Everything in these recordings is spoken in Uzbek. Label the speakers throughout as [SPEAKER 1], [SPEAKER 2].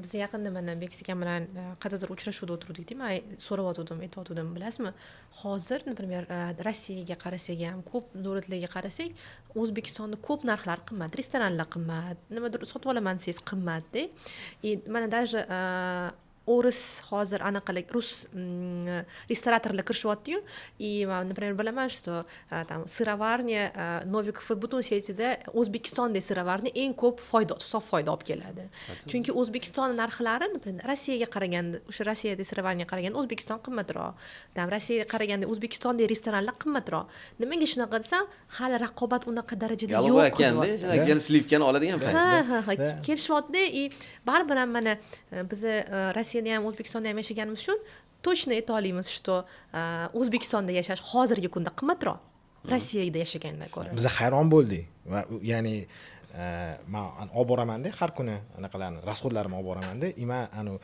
[SPEAKER 1] Biz yaqinda mana Bekzod akam bilan qayerdadir uchrashuvda o'tiruvdikda, man so'rayotgandim, aytyotgandim, bilasizmi, hozir, например, Rossiyaga qarasak ham, ko'p davlatlarga qarasak, O'zbekistonda ko'p narxlar qimmat, restoranlar qimmat, nimadir sotib olaman desangiz, qimmatda. И mana даже o'ris hozir anaqalar, rus restoratorlar kirishyaptiyu. И man, например, bilaman, что там сыроварня Novikov, butun сеть ida O'zbekistondagi сыроварня eng ko'p foyda, sof foyda olib keladi, chunki O'zbekiston narxlari, например, Rossiyaga qaraganda, o'sha Rossiyada сыроварня qaraganda O'zbekiston qimmatroq, там Rossiyaga qaraganda O'zbekistondagi restoranlar qimmatroq. Nimaga shunaqa desam, hali raqobat unaqa darajada yo'q.
[SPEAKER 2] Yo'q ekanda, shunaqa kelib сливка ni oladigan payt.
[SPEAKER 1] Ha, kelishyapti. И baribir ham mana biza Rossiyada ham, O'zbekistonda ham yashaganimiz uchun точно ayta olamiz, что O'zbekistonda yashash hozirgi kunda qimmatroq Rossiyada yashagandan ko'ra.
[SPEAKER 3] Biz hayron bo'ldik va ya'ni man olib boramanda, har kuni anaqalarni, расход larimni olib boramanda, и man anavi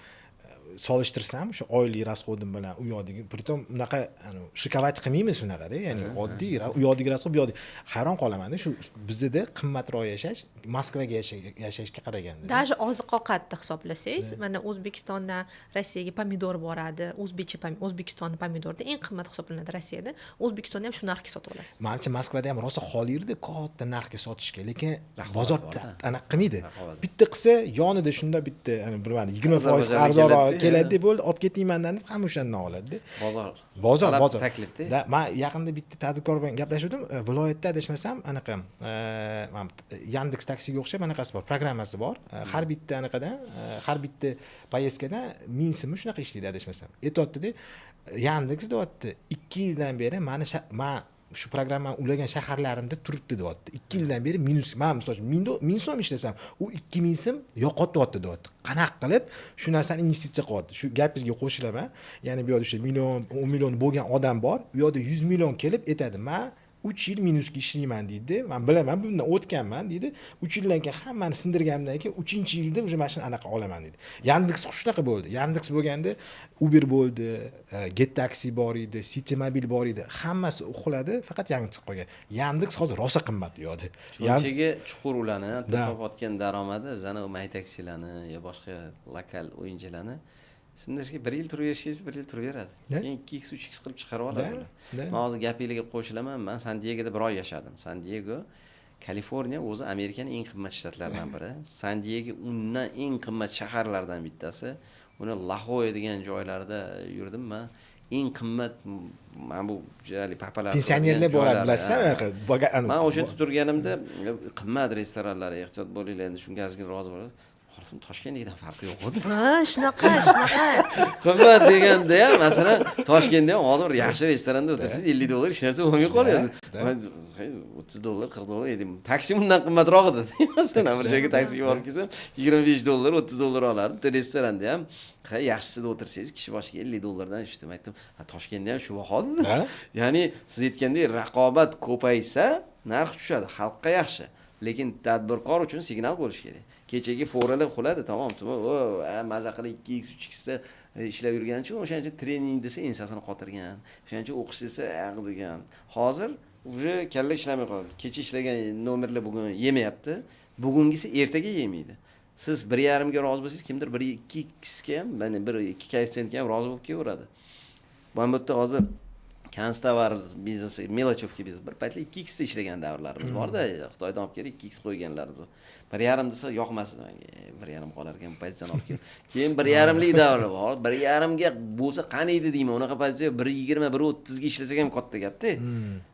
[SPEAKER 3] solishtirsam o'sha oylik расход im bilan u yoqdagi, притом unaqa шиковать qilmaymiz unaqada, ya'ni oddiy u yoqdagi расход, bu yoqdagi, hayron qolamanda shu bizada qimmatroq yashash Moskvaga yashashga qaraganda.
[SPEAKER 1] Даже oziq ovqatni hisoblasangiz, mana O'zbekistondan Rossiyaga pomidor boradi, o'zbekcha, O'zbekistonni pomidorda eng qimmat hisoblanadi Rossiyada, O'zbekistonda ham shu narxga sotib olasiz.
[SPEAKER 3] Manimcha, Moskvada ham rosa xohlaydi katta narxga sotishga, lekin bozor anaqa qilmaydi. Bitta qilsa, yonida shunda bitta, bilmadim, 20% arzonroq keladi, bo'ldi, olib keting mandan deb hamma o'shandan oladida.
[SPEAKER 2] Bozor.
[SPEAKER 3] Bozor, bozor.
[SPEAKER 2] Taklifda.
[SPEAKER 3] Man yaqinda bitta tadbirkor bilan gaplashuvdim, viloyatda, adashmasam, anaqa Yandeks Taksiga o'xshab anaqasi bor, programmasi bor, har bitta anaqadan, har bitta поездка dan 1000 so'mmi, shunaqa ishlaydi, adashmasam. Aytyaptida, Yandeks deyapti, 2 yildan beri mani, man shu programmani ulagan shaharlarimda turibdi deyapti, 2 yildan beri minus. Man misol uchun 1000 so'm ishlasam, u 2000 so'm yo'qotyapti deyapti. Qanaqa qilib shu narsani investitsiya qilyapti? Shu gapingizga qo'shilaman, ya'ni bu yoqda o'sha million, 10 million bo'lgan odam bor, u yoqda 100 million kelib aytadi, man 3 yil minusga ishlayman deydi, man bilaman, bundan o'tganman deydi, 3 yildan keyin hammani sindirganimdan keyin uchinchi yilda уже mana shuni anaqa olaman deydi. Yandeks shunaqa bo'ldi. Yandeks bo'lganda Uber bo'ldi, Get Taxi bor edi, City Mobil bor edi, hammasi uxladi, faqat Yandeks qolgan. Yandeks hozir rosa qimmat u yoqda.
[SPEAKER 2] Cho'nchagi chuqur ularni topayotgan daromadi bizani My Taxilarni yo boshqa lokal o'yinchilarni sindirishga bir yil turaverishingiz, bir yil turaveradi, keyin 2 x, 3 x qilib chiqarib oladi ular. Man hozir gapinglarga qo'shilaman. Man San Diegoda bir oy yashadim. San Diego, Kaliforniya o'zi Amerikani eng qimmat shtatlaridan biri, San Diego undan eng qimmat shaharlardan bittasi. Uni La Xoya degan joylarda yurdim man, eng qimmat mana bu haligi papalar
[SPEAKER 3] Pensionerlar boradi, bilasizmi?
[SPEAKER 2] Man o'sha yerda turganimda, qimmat restoranlar, ehtiyot bo'linglar, endi shunga ozgina rozi bo'ladi. Xorazm Toshkentnikidan farqi yo'q edi.
[SPEAKER 1] Ha, shunaqa, shunaqa.
[SPEAKER 2] Qimmat deganda ham, masalan, Toshkentda ham hozir bir yaxshi restoranda o'tirsangiz, 50 dollar hech narsa bo'lmay qoladi.
[SPEAKER 3] Da.
[SPEAKER 2] Man, 30 dollar, 40 dollar edim, taksi bundan qimmatroq edi. Masalan, bir joyga taksiga borib kelsam, 25 dollar, 30 dollar olardi. Bitta restoranda ham, ha, yaxshisida o'tirsangiz, kishi boshiga 50 dollardan tushdi. Man aytdim, ha, Toshkentda ham shu baho dedi. Ya'ni siz aytgandek, raqobat ko'paysa, narx tushadi, xalqqa yaxshi, lekin tadbirkor uchun signal bo'lishi kerak. Kechagi foralar quladi, tamom, o, maza qilib 2 x, 3 xda ishlab yurgani uchun, o'shaning uchun trening desa, ensasini qotirgan, o'shaning uchun o'qish desa, degan. Hozir уже kalla ishlamay qoldi. Kecha ishlagan nomerlar bugun yemayapti, bugungisi ertaga yemaydi. Siz 1,5ga rozi bo'lsangiz, kimdir bir ikki xga ham, mana bir ikki koeffitsiyentga ham rozi bo'lib kelaveradi. Mana bu yerda hozir канцтовар biznesi, мелочёвка biznes, bir paytlar 2 xda ishlagan davrlarimiz borda, Xitoydan olib kelib 2 x qo'yganlarimiz bor. 1,5 desa, yoqmas edi menga. 1,5 qolar ekan, bu pozitsiyani olib kel. Keyin 1,5lik davr bor, 1,5ga bo'lsa qani edi deyman, unaqa pozitsiya 1,20, 1,30ga ishlasak ham katta gapda.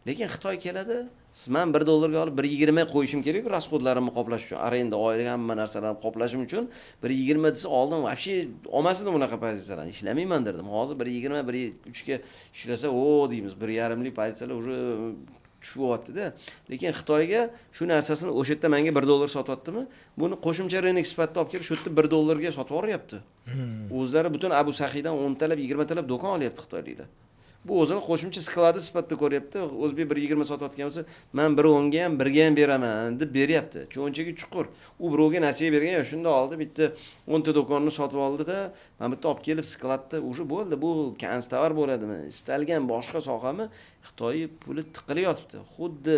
[SPEAKER 2] Lekin Xitoy keladi, siz, man 1 dollarga olib 1,20 qo'yishim kerak расход larimni qoplash uchun, arenda, oylik, hamma narsalarni qoplashim uchun. 1,20 desa, oldin вообще olmas edim unaqa pozitsiyalarni, ishlamayman derdim. Hozir 1,20, 1,3ga ishlasa, o deymiz, 1,5lik pozitsiyalar уже tushyaptida. Lekin Xitoyga shu narsasini o'sha yerda manga 1 dollar sotyaptimi, buni qo'shimcha рынок sifatida olib kelib, shu yerda 1 dollarga sotib yuboryapti. O'zlari butun Abu Saxiydan o'ntalab, 20talab do'kon olyapti xitoyliklar. Bu o'zini qo'shimcha склад i sifatida ko'ryapti. O'zbek 1,20 sotayotgan bo'lsa, man 1,10ga ham, 1ga ham beraman deb beryapti. Cho'nchagi chuqur. U birovga nasiya bergan yo'q, shunda oldi, bitta 10 ta do'konni sotib oldida, mana bu yerda olib kelib склад da уже bo'ldi. Bu канцтовар bo'ladimi, istalgan boshqa sohami, Xitoy puli tiqilib yotibdi. Xuddi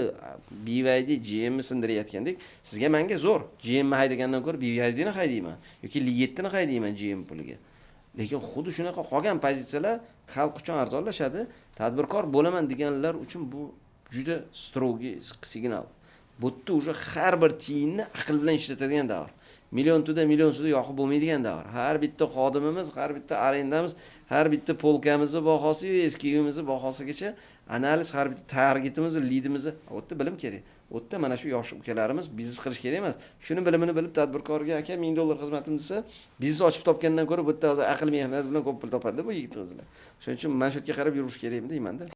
[SPEAKER 2] BYD, GMni sindirayotgandek. Sizga, manga zo'r. GMni haydagandan ko'ra BYDni haydayman yoki Li 7ni haydayman GM puliga. Lekin xuddi shunaqa qolgan pozitsiyalar xalq uchun arzonlashadi. Tadbirkor bo'laman deganlar uchun bu juda строгий signal. Bu yerda уже har bir tiyinni aql bilan ishlatadigan davr. Million туда, million сюда yoqib bo'lmaydigan davr. Har bitta xodimimiz, har bitta arendamiz, har bitta полка mizni bahosiyu eski uyimizni bahosigacha analiz, har bitta targetimizni, lidimizni, u yerda bilim kerak. U yerda mana shu yosh ukalarimiz biznes qilish kerak emas. Shuni bilimini bilib, tadbirkorga "Aka, 1000 dollar xizmatim" desa, biznes ochib topgandan ko'ra bu yerda hozir aql, mehnat bilan ko'p pul topadi bu yigit qizlar. Shuning uchun mana shu yerga qarab yurish kerakmi deymanda.